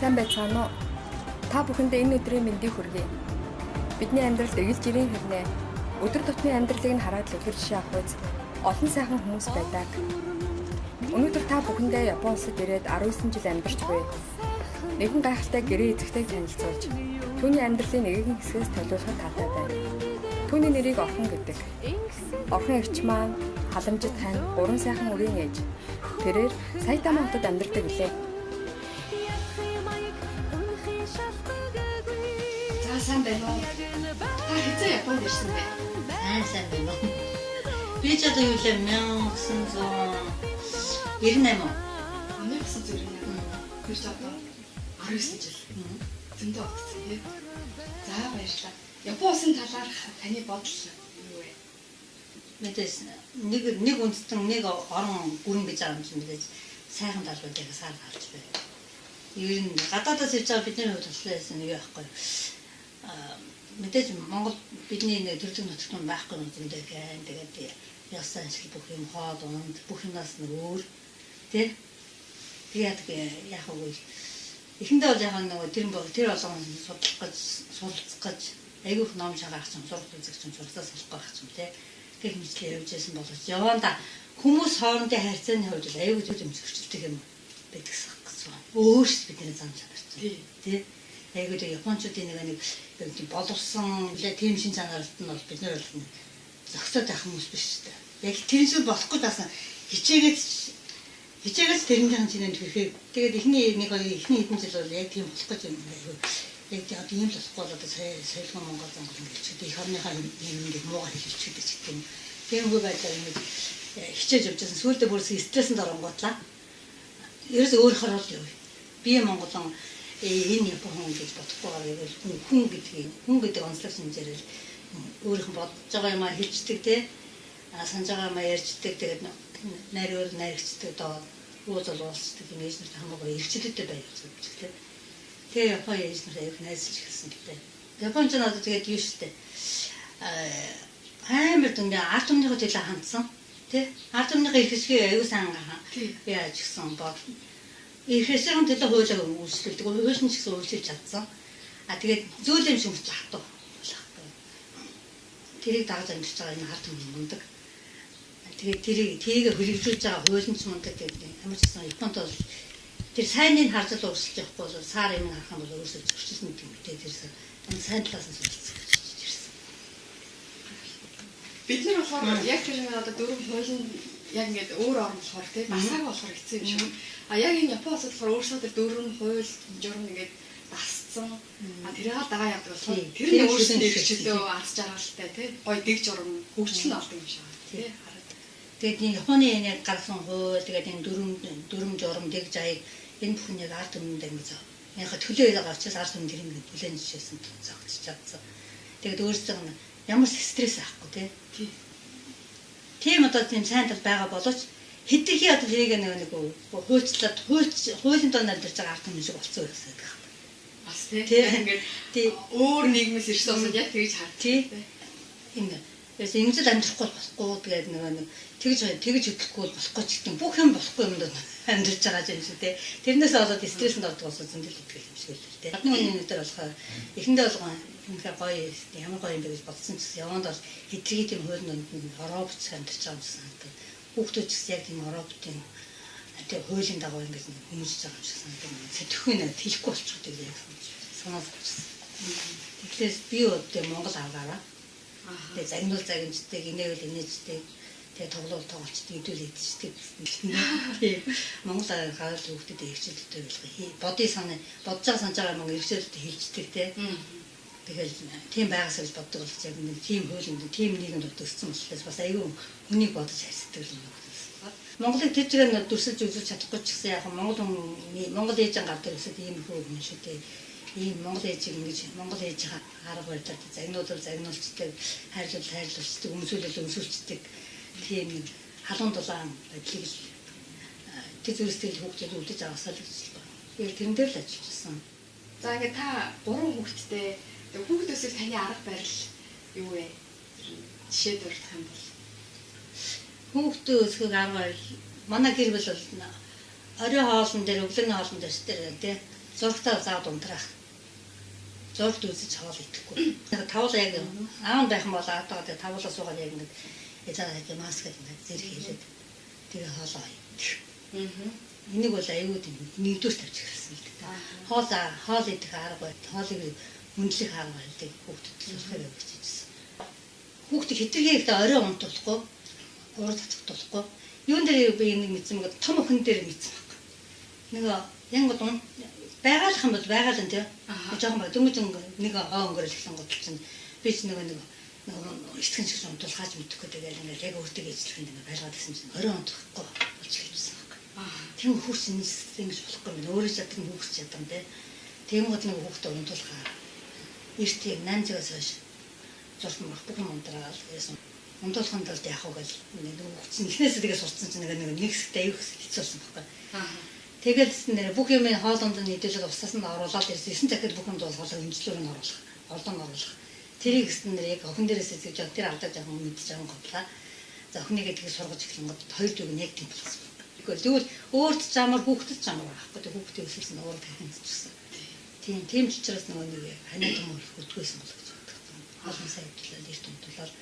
Сайн байцгаана уу? Та бүхэндээ энэ өдрийн мэндийг хүргэе. Бидний амьдралд эргэлж ирэн хэрнээ өдөр тутмын амьдралыг нь хараад л үлгэр жишээ авах үз олон сайхан хүмүүс байдаг. Өнөөдөр та бүхэндээ Япон улсад ирээд 19 жил амьдарч буй нэгэн гайхалтай гэрээ эзэгтэйг танилцуулж түүний амьдралын нэгэн хэсгээс төлөөлөхөд таатай байна. Түүний нэрийг Орхон гэдэг. Орхон эгч маань халамжит хань гурван сайхан үрийн ээж. Тэрээр Сайтама хотод амьдардаг билээ. За сайн байна уу? Та хэзээ Японд ирсэн бэ? Сайн байна уу? Би ч одоо юу лээ 1998 он. 1998. Тэр ч одоо 19 жил. Зөндөө удацсан тий. За баярлалаа. Япон улсын талаарх таны бодол юу вэ? Мэдээж нэг үндэстэн нэг орон гүн гэж байгаа юм чинь мэдээж сайхан тал байдаг сар гарч байна. Ер нь гадаадаас ирж байгаа бидний хувьд болохоор нэг байхгүй. Мэдээж Монгол бидний нэг төрөлх нутагт нь байхгүй юм зөндөө гэн. Тэгээд ёс заншил бүх юм хоол унд бүх юмнаас нэг өөр тий. Тэгээд яг үгүй. Эхэндээ бол яг нөгөө тэр болгон судлах гэж суралцах гэж айгүйх ном шагаах юм сурах үзэх юм суралцаа сурах байх юм тий. Гэх мэтлээ явж байсан боловч яванда хүмүүс хоорондын харьцааны хувьд бол айгүй зүг юм зөрчилдөг юм байдагсах гэсэн. Өөрс бидний зам чанар чинь тий. Айгүй л японочдын нэг боловсон тийм шин чанарт нь бол бид нар бол зохицоод байх хүмүүс биш шүү дээ. Яг тэр шиг болохгүй таасан хичээгээд тэрнийхэн чинээнд хүрэхээ. Тэгээд эхний нэг хоёр эхний хэдэн жил бол яг тийм болох гэж юм айгүй. Яг одоо ийм л болохгүй бол одоо соёлгон Монгол зангал ингэж их орныхаа юм ингээд муугар хэлчихдэг ч гэдэг юм. Тиймгүй байдлаар ингэж хичээж явж байсан. Сүүлдээ бүр стрессэнд оронгуутлаа. Ерөөс өөрөөр л яв. Би монголон энэ Япон хүн гэж бодохгүй байгаа яг хүн гэдгийг хүн гэдэг онцлог шинжээр л өөрийнх нь бодож байгаа юмаа хэлждэг те санаж байгаа юмаа ярьждаг. Тэгээд найрвал найрагчдаг доо уулзал уулздаг юм ээж нарт хамаагүй эрхчлөлтэй байх гэж те. Тэгээ Япон ээж нар аяг найзалж эхэлсэн л дээ. Японч нь одоо тэгээд юу штэ амар дүндээ ард түмнийхээ төлөө хандсан те. Ард түмнийхээ эрх хэсгийг аягүй сайн яаж гисэн бод. Эрхэсийн төлөө хуулиаг үйлчлүүлдэг. Хууль нь ч гэсэн үйлчилж чадсан. А тэгээд зүйл юм шиг хатуу болохгүй. Тэрийг дагаж амьдарч байгаа энэ ард түмэн мундаг. Тэгээд тэрийг хэрэгжүүлж байгаа хууль нь ч мундаг гэдэг. Ямар ч гэсэн Японд бол тэр сайныг харж л өөрчилж явахгүй бол сар юм харах юм бол өөрсдөө зөрчилсөн гэдэг юм дээ. Тэр сайн талаас нь суралцах гэж ирсэн. Бид нар болохоор яг тэр нэг одоо дөрвөн хууль нь яг ингээд өөр орн болохоор тий дасааг болохоор хэцүү юм шиг. А яг энэ Япон улсад болохоор өөрсдөө тэр дөрвөн хууль журам ингээд дасцсан. А тэрийг дагаа явдаг болохоор тэр нь өөрсдөө эрхчлөө аз жаргалтай тий гоё дэг журам хөгжил нь олдог юм шиг тий. Тэгээд энэ Японы энэ гаргасан хууль тэгээд энэ дөрвөн журам дэг жаяг энэ бүхэн яг ард түмэнд ингэж яг төлөө байгаа учраас ард түмэн тэр ингээд бүлээн жишээсэн зогсож чадсан. Тэгээд өөрсдөө ямар ч стресс авахгүй тий. Тийм одоо тийм сайн тал байгаа боловч хэдийхий одоо тэрийг нэг хуульчлаад хуулийн дор амьдарч байгаа ард түмэн шиг болцсон байсан гэдэг. Бас тий. Ингээд өөр нийгмээс ирсэн улсад яг тэгж хард. Тий. Ингээ ерөөс ингэж л амьдрахгүй болохгүй тэгээд нэг тэгж хөдлөхгүй болохгүй ч гэдэг бүх юм болохгүй юмд амьдарч байгаа юм шиг тий. Тэрнээс болоод стрессэнд ордог болсон зөндөл итгэл юм шиг л тий. Гадны хүний нүдээр болохоор эхэндээ болгон үнэхээр гоё ямар гоё юм бэ гэж бодсон ч гэсэн яванд бол хэдийгээр тийм хууль донд нь робот амьдарч байгаа юм шиг санагдав. Хүүхдүүд ч гэсэн яг тийм роботын тэг хуулийн дагуу ингэж хүмүүжж байгаа юм шиг санагдав. Сэтгэхгүй нэ хэлэхгүй болчиход яг санаас авчихсан. Тэгэхээр би одоо Монгол аргаараа тэгээ загнуул загнаждаг, инээвэл инээждэг, тэгээ тоглоул тоглолцдог, идвэл идчихдэг гэсэн. Тийм. Монгол аргаар хүүхдэд эрхчлөлтэй болох. Бодын санаа, бодож байгаа санаж байгаа юм эрхчлөлтэй хэлждэг те. Тэгэл тийм байгаасаа гэж боддог болж яг нэг тийм хуулинд, тийм нийгэмд өссөн болохоор бас айгүй хүнийг бодож харьцдаг юм байна. Монголыг тэр чигээр дүрсэлж үзүүлж чадахгүй ч гэсэн яг Монгол хүн Монгол ээжин гардаг гэсэн ийм хөө хүн шүү дээ. Ийм Монгол ээжийг ингэж Монгол ээжийн арга барилаар загнуулвал загнуулцдаг, хайрлал хайрлуулцдаг, өмсүүлэл өмсүүлцдэг тийм нэг халуун дулаан байдлыг л тэр зүйлсийг хүүхдүүд үлдэж аваасаа л гэж байна. Яг тэрэн дээр л ажиллаж байсан. За ингээд та гурван хүүхэдтэй. Хүүхдөөсөө таны арга барил юу вэ? Жишээ дурдах юм бол хүүхдөө өсгөх арга барил манай гэр бүл бол орой хоолн дээр өглөөний хоолн дээр тий Зурагтаа заавал унтраах. Зурагт үзэж хоол идэхгүй. Тавал яг аав байх юм бол аавтайгаа тэгээ тавлаа суугаад яг ингээд эзаа маск гэдэг зэрэг хэлээд тэгээ хоолоо идэх. Энийг бол аюул тийм нэгдүгээр тавьж эхэлсэн л дээ. Хоол идэх арга бай. Хоолыг хүндлэх арга байлыг хүүхдэд сурахыг аягүй хичээжсэн. Хүүхдийг хэтэрхий ихтэй орой унтуулахгүй, уур цацагдуулахгүй. Юун дээр би нэг мэдсэн мэгд том охин дээр мэдсэн баг. Нэг яг бол байгаалах юм бол байгаал энэ тийм. Жохон баг дөнгөж нэг гоо өнгөрөл эхлэн гол чинь би ч нэг итгэн шиг унтуулахаач мэдэхгүй тэгэл ингээл яг өөртөө ээжлэх юм ингээ байлгаад гэсэн чинь орой унтахгүй болж эхэлсэн баг. Тийм хүүхд чинь ингэж болохгүй юм. Өөрөө чаддаг хүүхд чадсан тийм. Тэнгууд нэг хүүхдээ унтуулахаа эрт яг 8 цагаас хойш зурсан баг бүх юм унтраагаал гэсэн. Унтуулахын тулд яах вэ гэл нэг хүүхд чинь эхнээсээ тэгээ сурцсан чинь нэг хэсэгт аюу хэцүү болсон байхгүй. Тэгэл нэр бүх юм хоолонд нь нийлүүлээд усаас нь оруулаад ирсэн. 9 цагт бүх юм дуусгаад хэмжлүүр нь оруулах, олон оруулах. Тэрийг гэсэн нэр яг охин дээрээс зэгж яг тэр алдаа жоохон мэдж байгаа готлаа. За охиныг тийг сургаж эхлэн гот хоёр дүүг нь яг тийм болсон. Тэгвэл өөрт ч амар хүүхдэд ч амар байхгүй. Тэг хүүхдийн өсөлсөн өөр дахин зүчсэн. Тийм ч учраас нөгөө нэг ханиа том хөдгөөсөн бол гэж боддог. Олон сая хэвлэл эрт унтуулаад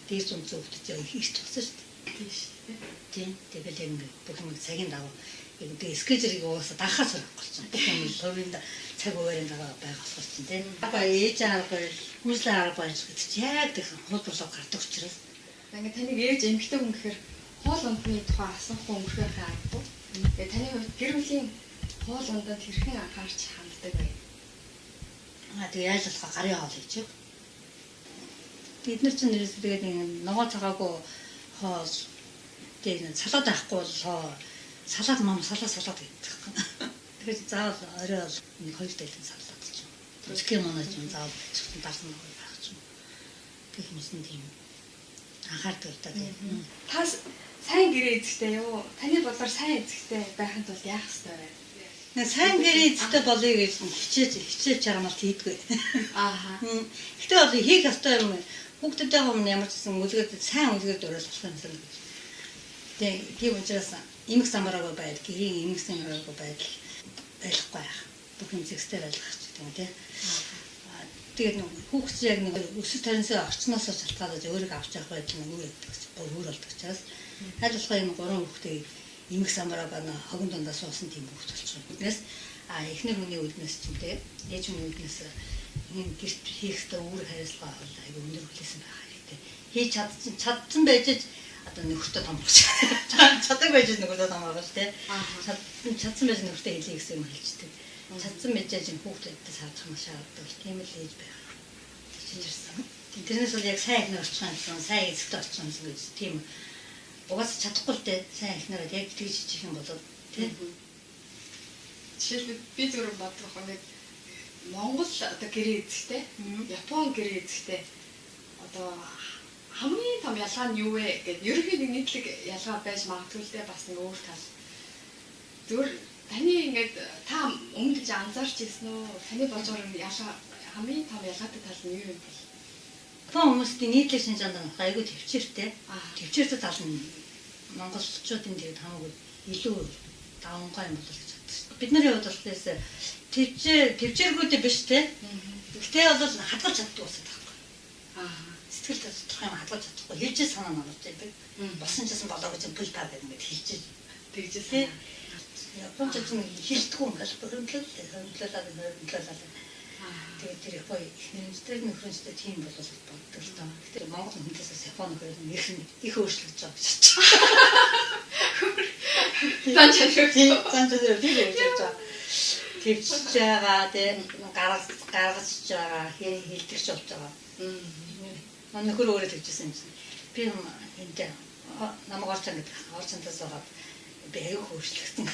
дээр зүүн хүүхдэд яг эрт болсон шүү дээ. Тийм шүү дээ. Тийм. Тэгэл яг ингээд бүх юм цагийн дагуу тэгээ скежерийг угаасаа дахаас сурах болсон. Бүх юм хувийн цаг үеийн дагуу байгаа болохоор чинь тийм. Апа ээж арга байл, хүүслийн арга байл гэж яг тийм хуулбарлаа гардаг учраас. Ингээд таныг ээж эмэгтэй хүн гэхээр хоол ундны тухай асуухгүй өнгөрөх аргагүй. Тэгээ таны хувьд гэр бүлийн хоол унданд хэрхэн анхаарч ханддаг вэ? Тэгээ яаж болох гарын хоол хийж. Бид нар чинь нэрээс тэгээд ногоо цагаагүй хоол тэгээ салаад авахгүй бол салаад мам салаад гэдэг. Тэгэхээр заавал орой бол нэг хоёр дэлэн салаад ч юм. Зүрхийн манай ч юм заавал чихсэн дарсан нэг байх ч юм. Гэх мэт тийм анхаардаг л да тийм. Та сайн гэрээ эзэгтэй юу? Таны бодлоор сайн эзэгтэй байхын тулд яах ёстой вэ? Сайн гэрээ эзэгтэй болъё гэж хичээж чармалт хийдгүй. Ааха. Гэтэ бол хийх ёстой юм. Хүүхдүүдтэйгээ өмнө ямар ч гэсэн үлгэр сайн үлгэр дуурайл болох юм шиг гэж. Тэгээ тийм учраас эмх самраагүй байдал, гэрийн эмх самраагүй байдал байхгүй байх. Бүх юм зэгстэй байх ч гэдэг юм тий. Тэгээд нэг хүүхд яг нэг өсөж таринсаа орчноосоо шалтгаалаад өөрийгөө авч явах байдал нь өөр өгдөг, өөр болдог учраас аль болох энэ гурван хүүхдийг эмх самраа байна хогон дундаа суусан тийм хүүхд болчихно. Биднээс эхнэр хүний үүднээс ч юм тий, ээж хүний үүднээс энэ гэрт хийх ёстой үүрэг хариуцлага бол айгүй өндөр хүлээсэн байх хэрэгтэй. Хийж чадсан байж одоо нөхөртөө томрох. Чадаг байж нөхөртөө томрох тий. Чадсан байж нөхөртөө хэлье гэсэн юм хэлждэг. Чадсан байж энэ хүүхдүүдтэй саадах маш шаарддаг. Тийм л ээж байх. Чичирсэн. Тэрнээс бол яг сайн эхнэр очих юмсан, сайн эзэгтэй очих юмсан гэж тийм угаасаа чадахгүй л дээ. Сайн эхнэрээ яг тэгж хичих юм бол тий. Жишээлбэл би зүгээр бодох нэг Монгол одоо гэрээ эзэгтэй, Япон гэрээ эзэгтэй одоо хамгийн том ялгаа нь юу вэ гэд ерөнхийдөө нэг нийтлэг ялгаа байж магадгүй л дээ бас нэг өөр тал. Зүгээр таны ингээд та өмнө гэж анзаарч ирсэн үү? Таны бодлоор ялгаа хамгийн том ялгаатай тал нь юу юм бэ? Япон хүмүүсийн нийтлэг шинж чанар нь айгүй төвчээртэй. Төвчээртэй тал нь монголчуудын тэгээд хамаагүй илүү давангай юм болол гэж боддог шүү. Бид нарын хувьд бол төвчээргүүдээ биш те. Гэтэ бол хадгалж чаддаг болсон байхгүй. Сэтгэл татах юм хадгалж чадахгүй. Хэлжээ санаа нь орж ирдэг. Болсон ч гэсэн болоо гэж бүл та гэдэг ингээд хэлжээ. Тэгжээ. Япончууд нь хэлдэггүй юм гал хөрөнгөлөл. Тэгээд тэр Япон ихнэрчтэй нөхрөнчтэй тийм болол боддог л доо. Тэгэхээр Монгол хүнээс Япон нөхөр нь их өөрчлөгдөж байгаа гэж. Зан чанар. Зан чанар тийм өөрчлөгдөж байгаа. Твчж байгаа тийм гаргаж байгаа хэлдэгч болж байгаа. Манай нөхөр өөрөө тэгжсэн юм чинь. Би энтэй намайг орчан гэдэг. Орчантаас байгаа би аяг өөрчлөгдсөн.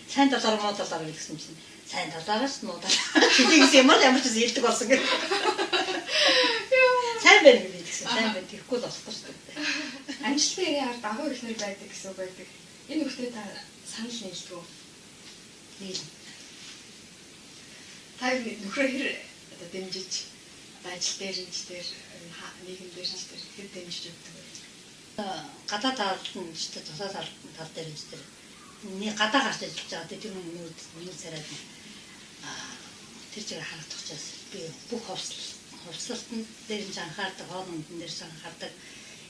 Сайн талаар муу талаар гэсэн чинь сайн талаараас муу талаар гэсэн юм л ямар ч хэлдэг болсон гэх. Сайн байна би гэсэн. Сайн байна тэгэхгүй л болохгүй шүү дээ. Амжилтын эрийн ард агуу ихнэр байдаг гэсэн үг байдаг. Энэ үгтэй та санал нийлдэг үү? Нийлнэ. Та нөхрөө хэр одоо дэмжиж одоо ажил дээр нь ч тэр нийгэм дээр нь ч тэр хэд дэмжиж өгдөг вэ? Гадаад талд нь ч тэр дотоод тал дээр нь ч тэр Нэг гадаа гарч ажиллаж байгаа. Тэр нүүр царайд тэр чигээр харагдах учраас би бүх хувцлалтан дээр нь анхаардаг, хоол ундын дээр ч анхаардаг.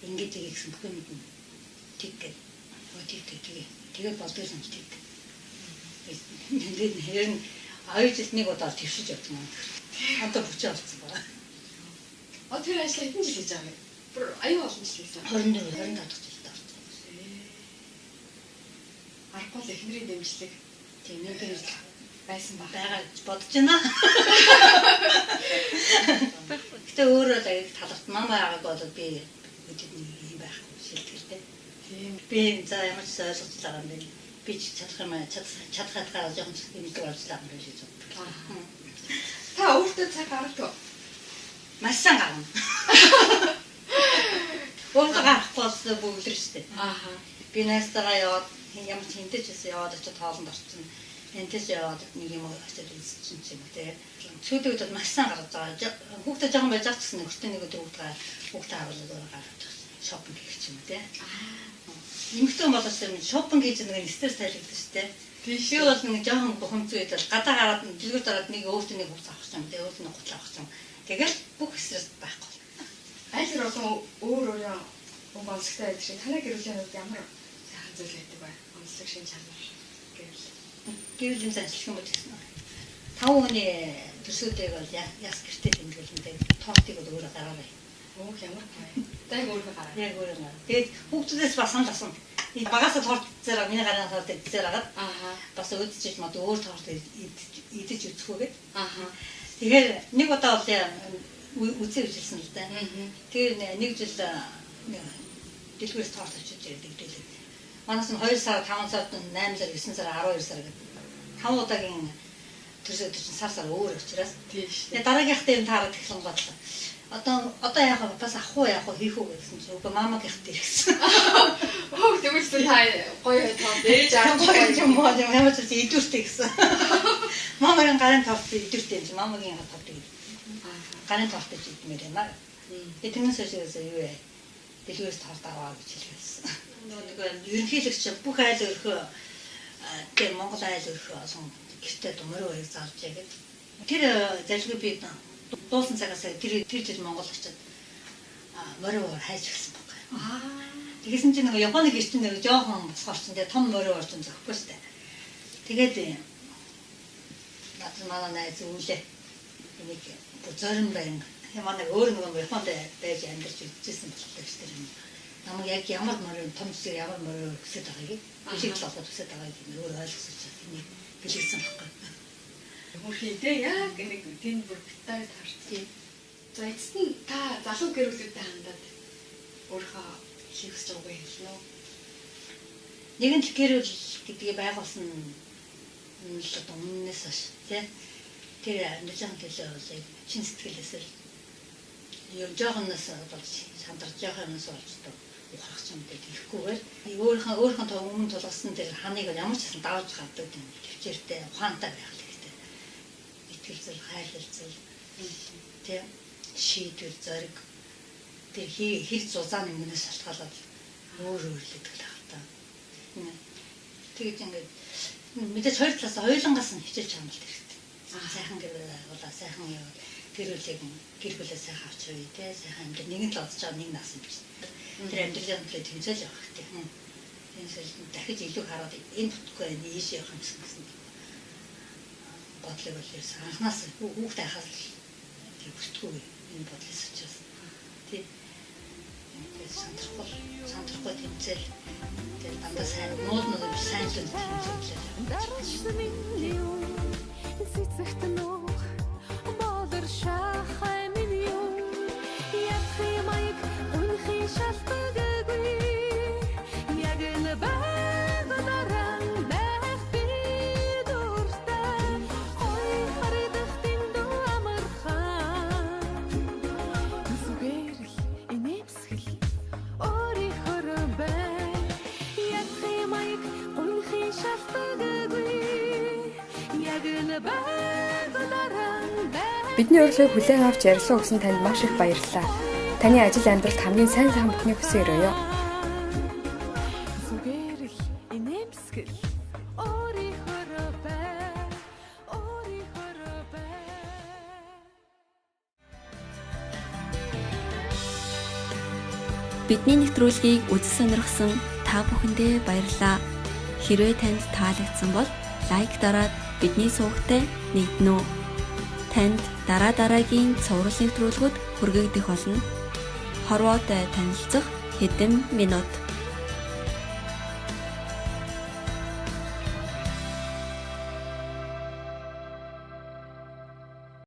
Ингээд тийг гэсэн бүх юмд нь тэг гэх. Тэг тэг тэг. Тэгээд болдгоо юм тэг. Тэгээд ер нь 2 жилд нэг удаа твшиж явдаг юм. Одоо бүчээ болсон байна. А тэр ажлаа хэдэн жил хийж байгаа юм бэ? Бүр аюу олон жил хийсэн. 24 25 дахь жилд орсон. Аргагүй л эхнэрийн дэмжлэг. Тийм нэг дэмжлэг байсан ба. Байгаа гэж бодож байна. Гэтэ өөрөө л аяг таларт мама байгаагүй бол би үдэд нэг юм байхгүй шилтгэлтэй. Тийм. Би за ямар ч ойлгож байгаа юм бэ? Би ч чадах юм аа чадах хатгаа жоохон дэмжлэг олж байгаа юм биш гэж боддог. Та өөртөө цаг гаргадаг уу? Маш сайн гарна. Өөртөө гарахгүй бол бөглөр штэ. Ааха. Би найзтайгаа яваад ямар ч хинтэж байсан яваад очиод хоолнд орчихно. Энтэс яваад нэг юм очиод үзчихэн ч юм уу те. Сүүлийн үед маш сайн гаргаж байгаа. Хүүхдээ жоохон байж байгаа ч гэсэн нөхөртэй нэг өдөр хүүхдээ харуулаад өөрөө гаргаж байгаа. Шопинг хийх ч юм уу те. Эмэгтэй хүн болоос юм шопинг хийж нэг стресс тайлагдсан шүү дээ. Тийш. Би бол нэг жоохон бухимдсан үед бол гадаа гараад дэлгүүр дараад нэг өөртөө нэг хувцас авах юм те, өөртөө нэг гутал авах юм. Тэгэл бүх стресс байхгүй. Аль хэр олон өөр өөрийн өнгө онцлогтой байдаг шиг танай гэр бүлийн хувьд ямар сайхан зүйл байдаг вэ? Онцлог шин чанар гэвэл. Гэр бүлийн заншлах юм бол гэсэн. 5 хүний төсөөдөг бол яс гэртээ тэмдэглэнтэй. Тортыг бол өөрөө гараарай. Өөх ямар гоё. За яг өөрөө гараа. Яг өөрөө гараа. Тэгээд хүүхдүүдээс бас санал асууна. Багасаа торт зэрэг миний гарын торт идсээр агаад. Ааха. Бас өөдөж мод өөр торт идэж үзэх үү гэд. Ааха. Тэгэхээр нэг удаа бол үзээ үзсэн л да. Тэгэхээр нэг жил дэлгүүрээс торт авчиж ирдэг дэлээ. Манаас нь 2 сар, 5 сар, 8 сар, 9 сар, 12 сар гэдэг. 5 удаагийн төсөөд чинь сар сар өөр учраас. Тийш. Тэгээ дараагийнхтай юм таарад эхлэн бодлоо. Одоо яах вэ? Бас авах уу яах вэ? Хийх үү гэсэн чинь үгүй мамагийнхт ирсэн. Хөөх тэгвэл та гоё торт ээж аав гоё юм уу? Ямар ч зүйл идүүртэй гэсэн. Мамагийн гарын торт идүүртэй юм чи мамагийн торт гарын торт гэж идмээр юм аа. Тэгээ тэрнээс хойш юу яа? Дэлгүүрээс торт аваа гэж хэлсэн. Нөгөө нэг ерөнхийлөгч бүх айл өрхөө тэр Монгол айл өрхөө олон гэртээ морь өрийг заалж яа гэд. Тэр зарилгүй би дуусан цагаас тэр жил Монгол очиод морь уур хайж эхэлсэн байхгүй. Тэгсэн чинь нөгөө Японы гэр чинь нөгөө жоохон босгоор чинь тэгээ том морь уур чинь зөхгүй штэ. Тэгээд надад манай найз үүлээ. Энийг зорин барин манай өөр нөгөө Японд байж амьдарч үзчихсэн болохоор тэр юм. Намайг яг ямар морь том зүсээр ямар морь өсөд байгааг бэлэг толгойд өсөд байгааг өөр ойлгосон чинь энийг бэлэгсэн байхгүй. Хөрхий те яг нэг тэнд бүр битээр таарсан. За эцэст нь та залуу гэр бүлүүдэд хандаад өөрийнхөө хэлхийг хүсэж байгааг хэлнэ үү? Нэгэн л гэр бүл гэдгийг байгуулсан нь л одоо өмнөөс хойш тий тэр амьдралын төлөө бол чин сэтгэлээс л юм жоохоноос болж сандарч жоохоноос болж одоо ухрах юм дээр тэгэхгүйгээр өөрийнхөө өмнө тулгасан тэр ханыг ямар ч гэсэн давж гардаг юм төвчээртэй ухаантай байх хэрэгтэй. Итгэл зүйл, хайрлал тий шийдвэр зориг тэр хэр зузаан юмнаас шалтгаалаад өөр өөр л гэдэг л байх та. Тэгэж ингээд мэдээж хоёр талаас хоёулангаас нь хичээж чамлалт хэрэгтэй. Сайхан гэр байгуулаа, сайхан яваад гэр бүлийг гэр бүлээ сайхан авч явъя те, сайхан амьдрал нэг нь л одож байгаа нэг нас юм чинь. Тэр амьдралын төлөө тэмцээл явах хэрэгтэй. Тиймээс дахиж илүү хараад энэ бүтггүй байна, ийш явах юм гэсэн бодлыг бол ерөөс анханаас хүүхдээ хахаас л тэр бүтггүй энэ бодлоос учраас тий. Тэгээд сандрахгүй тэмцээл тэр дандаа сайн нууд биш сайн л тэмцээлээ. Цэцэгт нуух болор шахай минь юу ядхи маяг гүнхи шалтгаггүй яг л байгалааран байх би дуртай хой харагдах дэндүү амархан зүгээр л инээмсгэл өөрийнхөө бай ядхи маяг гүнхи шалтгаггүй яг л байгалааран байх Бидний урилгыг хүлээн авч ярилцлага өгсөн танд маш их баярлалаа. Таны ажил амьдралд хамгийн сайн сайхан бүхнийг хүсэн өрөөе. Зүгээр л инээмсгэл Бидний нэвтрүүлгийг үзэж сонирхсан та бүхэндээ баярлалаа. Хэрвээ танд таалагдсан бол лайк дараад бидний сувагтай нэгдэнэ үү. Танд дараа дараагийн цуврал нэвтрүүлгүүд хүргэгдэх болно. Хорвоотой танилцах хэдэн минут.